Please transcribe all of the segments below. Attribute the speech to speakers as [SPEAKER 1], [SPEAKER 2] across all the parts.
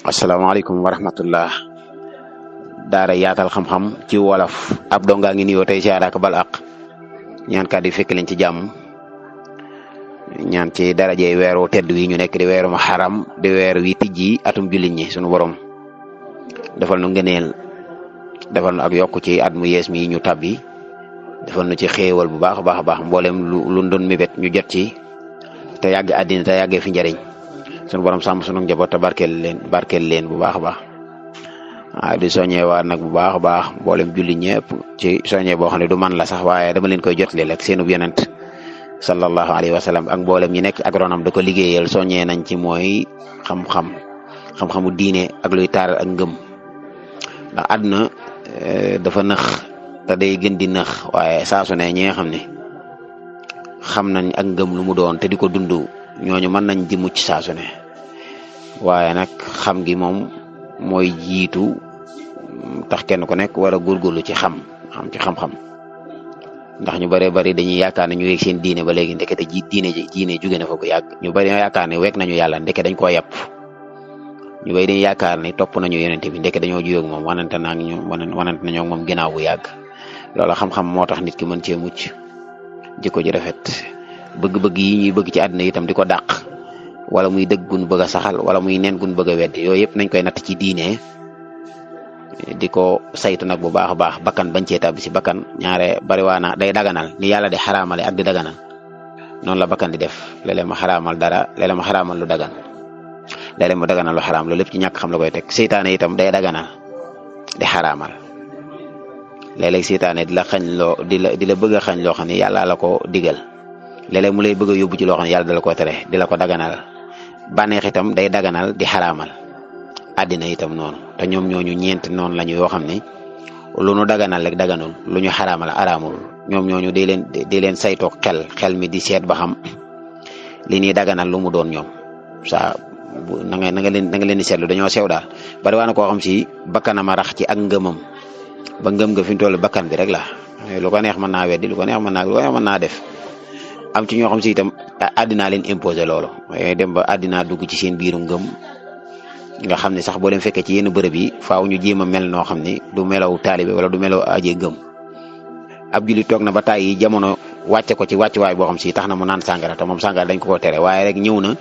[SPEAKER 1] asalaamaaleykum wa rahmatullah daara yaatal xam-xam ci wolof ab dongaa ngi nuyoo tey siyaare ak bal ak ñaan kàddu yi fekk leen ci jàmm ñaan ci darajey weeru tedd wi ñu nekk di weeru Muharram di weer wi tijji atum jullit ñi sunu borom defal nu ngëneel defal nu ak yokku ci at mu yees mi ñu tabbi defal nu ci xéewal bu baax a baax mboolem lu doon mébét ñu jot ci te yàgg àddina te yàggee fi njëriñ sunu borom sàmm sunu njaboot te barkeel leen bu baax a baax di soññee waat nag bu baax a baax mboolem julli ñëpp ci soññee boo xam ne du man la sax waaye dama leen koy jotleel ak seenub yonent sallallahu alayhi wa sallam ak mboolem ñi nekk agronome da ko liggéeyal soññee nañ ci mooy xam-xamu diine ak luy taaral ak ngëm ndax àdduna dafa nëx te day gën di nëx waaye saa su ne ñi nga xam ne xam nañ ak ngëm lu mu doon te di ko dund ñooñu mën nañ di mucc saa su ne waaye nag xam gi moom mooy jiitu tax kenn ku nekk war a góorgóorlu ci xam xam-xam ndax ñu bëree bëri dañuy yaakaar ne ñu yegg seen diine ba léegi ndekete diine jóge na fa bu yàgg ñu bëri yaakaar ne wekk nañu yàlla ndeke dañ koo yàpp ñu bëri dañuy yaakaar ne topp nañu yonente bi ndeke dañoo juyóog moom wanante nañoo moom ginnaaw bu yàgg loolu xam-xam moo tax nit ki mën cee mucc jikko ji rafet bëgg-bëgg yi ñuy bëgg ci àdduna itam di ko dàq wala muy dëgg gun bëgg a saxal wala muy neen gun bëgg a weddi yooyu yëpp nañ koy natt ci diine di ko saytu nag bu baax a baax bakkan bañ cee tàbbi si bakkan ñaare bariwaana day daganal ni yàlla di xaraamale ak di daganal noonu la bakkan di def léeg-léeg ma xaraamal dara léeg-léeg ma xaraamal lu dagan léeg-léeg ma daganal lu xaraam loolu lépp ci ñàkk xam la koy teg seytaane itam day daganal di xaraamal léeg-léeg seytaane di la bëgg a xañ loo xam ne yàlla la ko digal léeg-léeg mu lay bëgg a yóbbu ci loo xam ne yàlla dala ko tere di la ko daganal bànneex itam day daganal di xaraamal àddina itam noonu te ñoom ñooñu ñeenti noonu lañu yoo xam ne lu nu daganal rek daganul lu ñu xaraamal araamul ñoom ñooñu di leen saytoo xel mi di seet ba xam li ñuy daganal lu mu doon ñoom saa na nga leen di seetlu dañoo sew daal bari waa na koo xam si bakkanama rax ci ak ngëmam ba ngëm nga fi mu toll bakkan bi rek la lu ko neex mën naa weddi lu ko neex mën naa def am ci ñoo xam si itam àddinaa leen imposé loolu waaye dem ba àddinaa dugg ci seen biiru ngëm nga xam ne sax boo leen fekkee ci yenn bërëb yi faaw ñu jéem a mel noo xam ne du melaw taalibe wala du melaw aje ngëm ab julli toog na ba tàyyi jamono wàcce ko ci wàccuwaay boo xam si tax na mu naan sàngara te moom sàngara dañ ko tere waaye rek ñëw na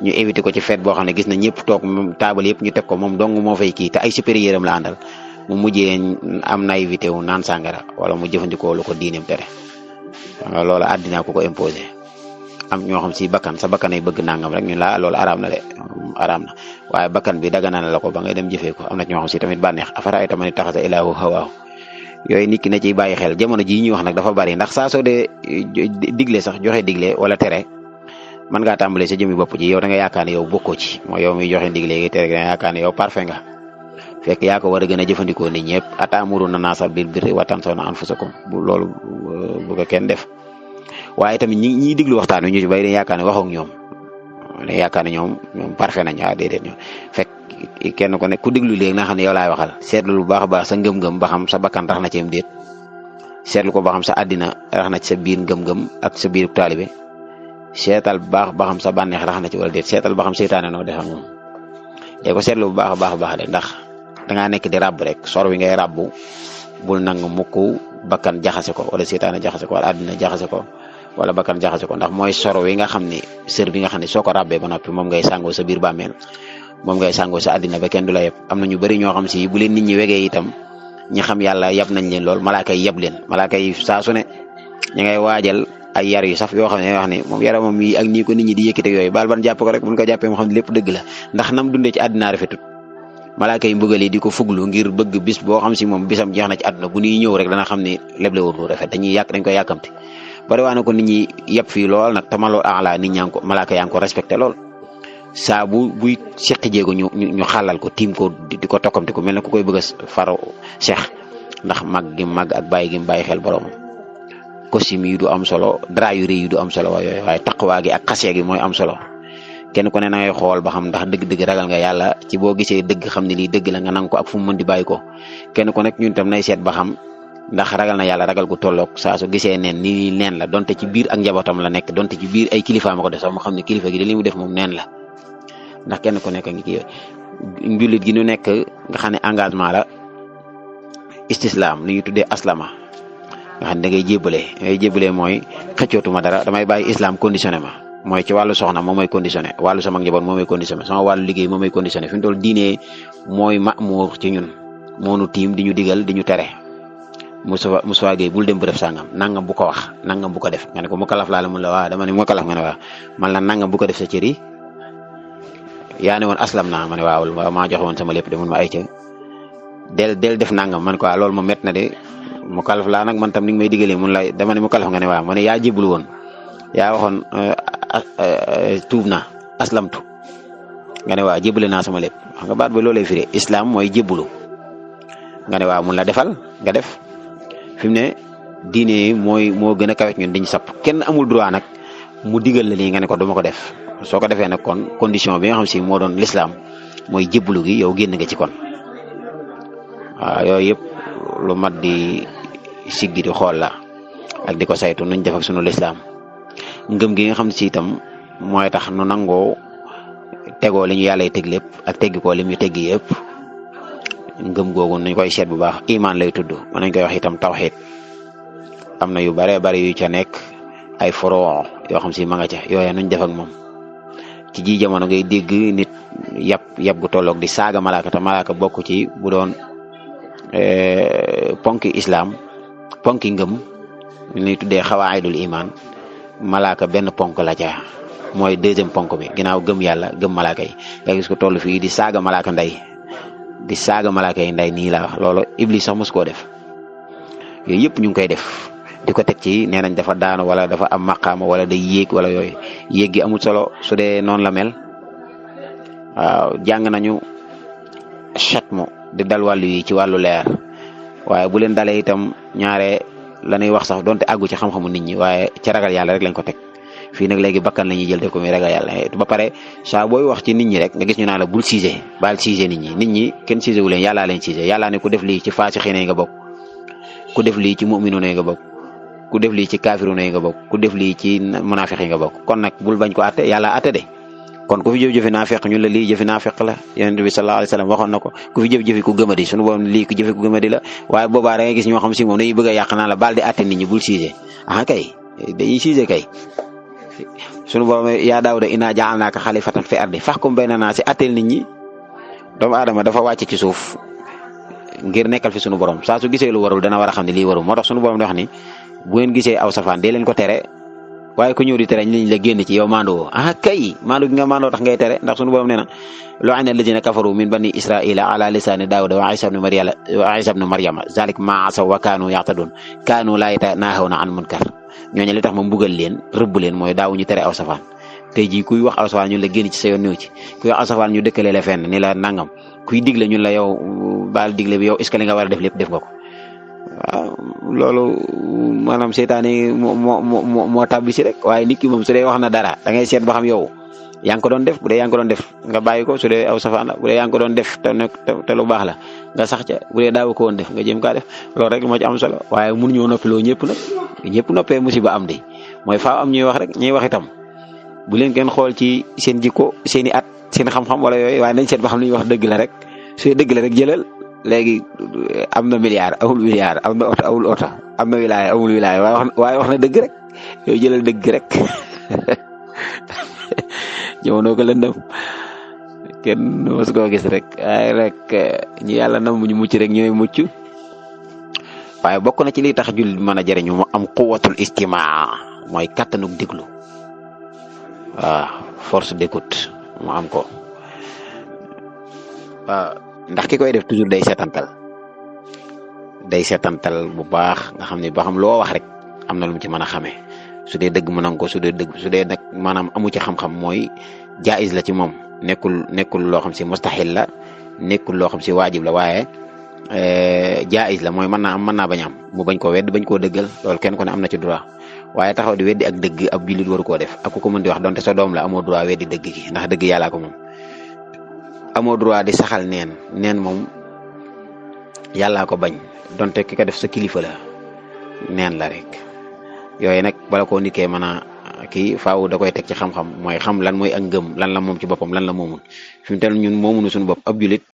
[SPEAKER 1] ñu éviter ko ci fête boo xam ne gis na ñëpp toog moom taabal yëpp ñu teg ko moom dong moo fay kii te ay supérieur am la àndal mu mujjee am naïveté wu naan sàngara wala mu jëfandikoo lu ko diineem tere loolu àddinaa ko imposé am ñoo xam si bakkan sa bakkan ay bëgg nangam rek ñun la loolu araam na de araam na waaye bakkan bi daga na la ko ba ngay dem jëfee ko am na ñoo xam si tamit bànneex afara ay tamit taxasa ilaahu hawaahu yooyu nit ki na ciy bàyyi xel jamono jii ñuy wax nag dafa bari ndax saa soo dee digle sax joxe digle wala tere mën ngaa tàmbalee sa jëmmi bopp ji yow da nga yaakaar ne yow bokkoo ci mooy yow miy joxe digle gi tere da nga yaakaar ne yow parfait nga fekk yaa ko war a gën a jëfandikoo nit ñëpp ataamuruna naasa bil birri wa tansawna anfusakum bu loolu bu ko kenn def waaye tamit ñiy diglu waxtaan wi ñu ci bay dañ yaakaar ne waxoo ak ñoom dañ yaakaar ne ñoom parfait nañ déedéet ñoom fekk kenn ko ne ku diglu léegi naa xam ne yow laay waxal seetlu lu baax a baax sa ngëm-ngëm ba xam sa bakkan rax na ci am déet seetlu ko ba xam sa àddina rax na ci sa biir ngëm-ngëm ak sa biir taalibe seetal bu baax ba xam sa bànneex rax na ci wala déet seetal ba xam seytaane noo def ak moom dee ko seetlu bu baax a baax de ndax dangaa nekk di ràbb rek sor wi ngay ràbbu bul nangu mukk bakkan jaxase ko wala seytaane jaxase ko wala àddina jaxase ko wala bakkan jaxase ko ndax mooy soro wi nga xam ne sër bi nga xam ne soo ko ràbbee ba noppi moom ngay sàngoo sa biir bàmmeel moom ngay sàngoo sa àddina ba kenn du la yeb am na ñu bëri ñoo xam si bu leen nit ñi wegee itam ñi xam yàlla yab nañ leen lool malaaka yi yeb leen malaaka yi saa su ne ñi ngay waajal ay yar yu saf yoo xam ne wax ne moom yaramam yi ak nii ko nit ñi di yëkkite yooyu baal ban jàpp ko rek buñ ko jàppee moo xam ne lépp dëgg la ndax nam dundee ci àddina rafetut malaaka yi mbugal yi di ko fuglu ngir bëgg bis boo xam si moom bisam jeex na ci àdduna bu ñuy ñëw rek dana xam ne leble wut lu rafet dañ koy yàkkamti bari waa na ko nit ñi yëpp fii lool nag tamaloo ala nit ñaa ngi ko malaaka yaa ngi ko respecté lool saa buy seqi jéego ñu xàllal ko tiim ko di ko tokkamti ko mel ne ku koy bëgg a faro seex ndax mag gi mag ak bàyyi gi bàyyi xel borom costume yi du am solo dra yu rëy yi du am solo waaye taqwaa gi ak xasee gi mooy am solo kenn ku ne na ngay xool ba xam ndax dëgg-dëgg ragal nga yàlla ci boo gisee dëgg xam ne lii dëgg la nga nang ko ak fu mu mën di bàyyi ko kenn ku nekk ñun tam nay seet ba xam ndax ragal na yàlla ragal gu tolloog saa su gisee neen ni neen la donte ci biir ak njabootam la nekk donte ci biir ay kilifa ma ko def sax mu xam ne kilifa gi li mu def moom neen la ndax kenn ku nekk ngi kii njullit gi ñu nekk nga xam ne engagement la istislaam li ñuy tuddee aslama nga xam ne da ngay jébbale mooy xëccootuma dara damay bàyyi islam conditionné ma mooy ci wàllu soxna moom mooy conditionné wàllu sama njaboot moom mooy conditionné sama wàllu liggéey moom mooy conditionné fi mu toll diine mooy ma'muur ci ñun moo nu tiim di ñu digal di ñu tere Moussa Gueye bul dem bërëb sàngam nangam bu ko wax nangam bu ko def nga ne ko mu kalaf laa la mun la waaw dama ne mu kalaf nga ne waaw man la nangam bu ko def sa cër yi yaa ne woon aslam naa ma ne waaw maa joxe woon sama lépp de mun ma ay ca del def nangam man ko loolu ma met na de mu kalaf laa nag man tam ni nga may digalee mun la dama ne mu kalaf nga ne waaw ma ne yaa jébbalu woon yaa waxoon tuub naa aslamtu nga ne waaw jébbale naa sama lépp xam nga baat ba loolay firi islam mooy jébbalu nga ne waaw mun la defal nga def fi mu ne diine moo gën a kawet ñun diñ sapp kenn amul droit nag mu digal la lii nga ne ko duma ko def soo ko defee nag kon condition bi nga xam si moo doon l'islam mooy jébbalu gi yow génn nga ci kon waaw yooyu yëpp lu mat di siggi di xool la ak di ko saytu nuñ def ak sunu l'islam ngëm gi nga xam si itam mooy tax nu nangoo tegoo li ñu yàlla teg lépp ak teggi ko li ñu teggi yëpp ngëm googu nañ koy seet bu baax iman lay tudd mën nañ koy wax itam tawxiid am na yu bare bari yu ca nekk ay foro yoo xam si ma nga ca yooya nuñ def ak moom ci ji jamono ngay dégg nit yab gu tolloog di saaga malaaka te malaaka bokk ci bu doon ponki islam ponki ngëm ñu lay tuddee xawaayidul iman malaaka benn ponk la ca mooy deuxième ponk bi ginnaaw gëm yàlla gëm malaaka yi nga gis ko toll fii di saaga malaaka ndey di saaga malaaka yi nday nii la wax loolu iblis sax mos koo def yooyu yëpp ñu ngi koy def di ko teg ci nee nañ dafa daanu wala dafa am maqaama wala day yéeg wala yooyu yéeg gi amul solo su dee noonu la mel waaw jàng nañu chatmu di dal wàllu yi ci wàllu leer waaye bu leen dalee itam ñaare la ñuy wax sax donte àggu ci xam-xamu nit ñi waaye ci ragal yàlla rek lañ ko teg fii nag léegi bakkan la ñuy jël def ko muy ragal yàlla ba pare saa booy wax ci nit ñi rek nga gis ñu naan la bul siise baal siise nit ñi kenn siise wu leen yàllaa leen siise yàllaa ne ku def lii ci faasixiin nga bokk ku def lii ci mu'minuun nga bokk ku def lii ci kaafiruun nga bokk ku def lii ci munaafiq nga bokk kon nag bul bañ ko àtte yàlla àtte de kon ku fi jëf-jëfi naafeq ñun la lii jëfi naafeq la yonent bi sallallahu alayhi wasallam waxoon na ko ku fi jëf-jëfi ku gëmadi suñu borom lii ku jëfi ku gëmadi la waaye boobaa da ngay gis ñoo xam si moom dañuy bëgg a yàq naa la baal di àtte nit ñi bul siise kay dañuy siise kay sunu borom yaa Daawuda innaa ja'alnaaka xalifatan fi ardi fahkum bayna naasi àtteel nit ñi doomu aadama dafa wàcc ci suuf ngir nekkal fi sunu borom saa su gisee lu warul dana war a xam ne lii warul moo tax sunu borom di wax ni bu ngeen gisee aw safaan dee leen ko tere waaye ku ñëw di tere ñu la génn ci yow maandoo kay maandu gi nga maandoo tax ngay tere ndax sunu borom nee na lu'ina alladhina kafaru min bani israila ala lisani Daawuda wa Isa ibn Maryama zalik ma asaw wa kaanu ya'tadun kaanu laa yatanahawna an munkar ñooñu li tax ma mbugal leen rëbb leen mooy daawuñu tere aw safaan tey jii kuy wax aw safaan ñun la génn ci sa yoon ñëw ci kuy wax aw safaan ñu dëkkalee la fenn ni la nangam kuy digle ñun la yow baal digle bi yow est-ce que li nga war a def lépp def nga ko waaw loolu maanaam seytaane moo tàbbi si rek waaye nit ki moom su dee wax na dara da ngay seet ba xam yow yaa ngi ko doon def bu dee yaa ngi ko doon def nga bàyyi ko su dee aw safaan la bu dee yaa ngi ko doon def te lu baax la nga sax ca bu dee daaw ko woon def nga jéem kaa def loolu rek moo ci am solo waaye mënuñoo noppiloo ñëpp nag ñëpp noppee musiba am di mooy faaw am ñuy wax rek ñuy wax itam bu leen kenn xool ci seen jikko seen i at seen xam-xam wala yooyu waaye nañ seet ba xam li ñuy wax dëgg la rek su dëgg la rek jëlal léegi am na milliard amul milliard am na oto amul oto am na wilaaya amul wilaaya waaye wax na dëgg rek yow jëlal dëgg rek ñëwoonoo ko lëndëm kenn mos koo gis rek waaye rek ñu yàlla na ñu mucc rek ñooy mucc waaye bokk na ci liy tax jullit mën a jëriñu mu am quwwatul istimaa mooy kattanug déglu waaw force d'écoute mu am ko waaw ndax ki koy def toujours day seetantal bu baax nga xam ne ba xam loo wax rek am na lu mu ci mën a xamee su dee dëgg mu nangu ko su dee nag maanaam amu ci xam-xam mooy jaiz la ci moom nekkul loo xam si mustahil la nekkul loo xam si waajib la waaye jaiz la mooy mën naa bañ am mu bañ koo wedd bañ koo dëggal loolu kenn ku ne am na ci droit waaye taxaw di weddi ak dëgg ab jullit waru koo def ak ku ko mën di wax donte sa doom la amoo droit weddi dëgg gi ndax dëgg yàllaa ko moom amoo droit di saxal neen moom yàllaa ko bañ donte ki ko def sa kilifa la neen la rek yooyu nag bala koo nit kee mën a kii faaw da koy teg ci xam-xam mooy xam lan mooy ak ngëm lan la moom ci boppam lan la moomul fi mu toll ñun moomunu suñu bopp ab julit